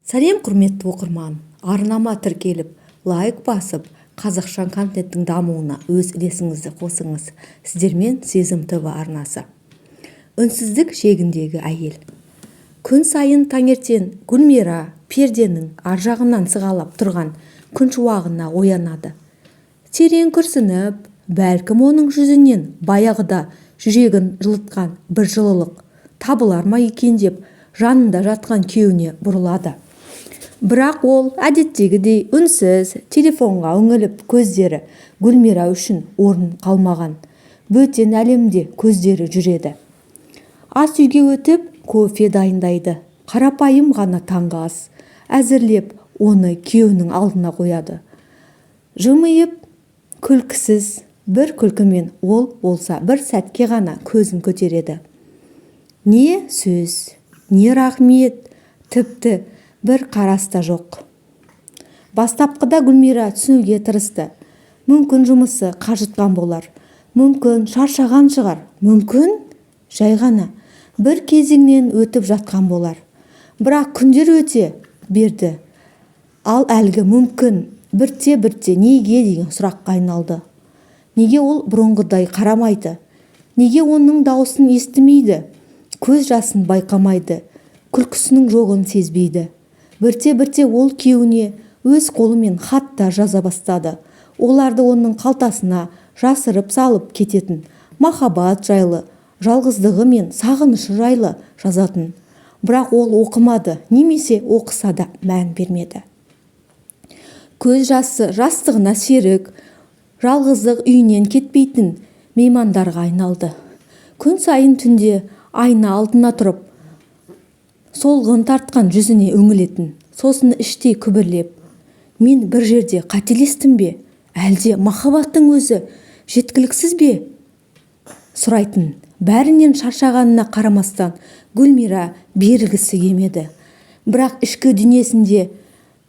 Сәлем, құрметті оқырман! Арнама тіркеліп, лайк басып, қазақша контенттің дамуына өз үлесіңізді қосыңыз. Сіздермен Сезім ТВ арнасы. Үнсіздік шегіндегі әйел. Күн сайын таңертең Гүлмира перденің ар жағынан сығалап тұрған күн шуағына оянады. Терең күрсініп, бәлкім, оның жүзінен баяғыда жүрегін жылытқан бір жылылық табылар ма екен деп жанында жатқан күйеуіне бұрылады. Бірақ ол әдеттегідей үнсіз, телефонға үңіліп, көздері Гүлмира үшін орын қалмаған бөтен әлемде көздері жүреді. Ас үйге өтіп, кофе дайындайды. Қарапайым ғана таңғы ас әзірлеп, оны күйеуінің алдына қояды. Жымиып, күлкісіз бір күлкімен. Ол болса бір сәтке ғана көзін көтереді. Не сөз, не рахмет, тіпті бір қарас та жоқ. Бастапқыда Гүлмира түсінуге тырысты. Мүмкін, жұмысы қажытқан болар, мүмкін, шаршаған шығар, мүмкін, жай ғана бір кезеңнен өтіп жатқан болар. Бірақ күндер өте берді, ал әлгі «мүмкін» бірте-бірте «неге» деген сұраққа айналды. Неге ол бұрынғыдай қарамайды? Неге оның даусын естімейді, көз жасын байқамайды, күлкісінің жоғын сезбейді? Бірте-бірте ол күйеуіне өз қолымен хаттар жаза бастады. Оларды оның қалтасына жасырып салып кететін. Махаббат жайлы, жалғыздығы мен сағынышы жайлы жазатын. Бірақ ол оқымады немесе оқыса да мән бермеді. Көз жасы жастығына серік, жалғыздық үйінен кетпейтін меймандарға айналды. Күн сайын түнде айна алдына тұрып, солғын тартқан жүзіне үңілетін. Сосын іштей күбірлеп: «Мен бір жерде қателестім бе, әлде махаббаттың өзі жеткіліксіз бе?» сұрайтын. Бәрінен шаршағанына қарамастан, Гүлмира берілгісі келмеді. Бірақ ішкі дүниесінде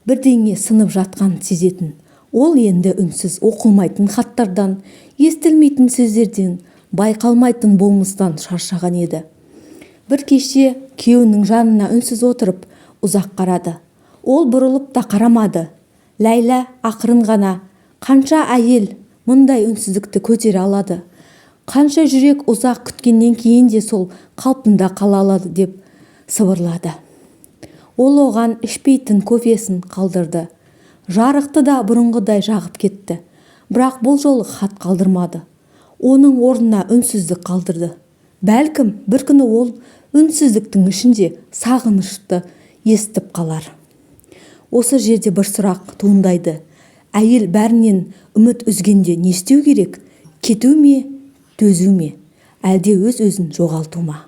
бірдеңе сынып жатқанын сезетін. Ол енді үнсіз оқылмайтын хаттардан, естілмейтін сөздерден, байқалмайтын болмыстан шаршаған еді. Бір кеште күйеуінің жанына үнсіз отырып, ұзақ қарады. Ол бұрылып та қарамады. Ләйлә ақырын ғана: «Қанша әйел мұндай үнсіздікті көтере алады? Қанша жүрек ұзақ күткеннен кейін де сол қалпында қала алады?» – деп сыбырлады. Ол оған ішпейтін кофесін қалдырды, жарықты да бұрынғыдай жағып кетті. Бірақ бұл жолы хат қалдырмады. Оның орнына үнсіздік қалдырды. Бәлкім, бір күні ол үнсіздіктің ішінде сағынышты естіп қалар. Осы жерде бір сұрақ туындайды: әйел бәрінен үміт үзгенде не істеу керек? Кету ме, төзу ме, әлде өз өзін жоғалту ма?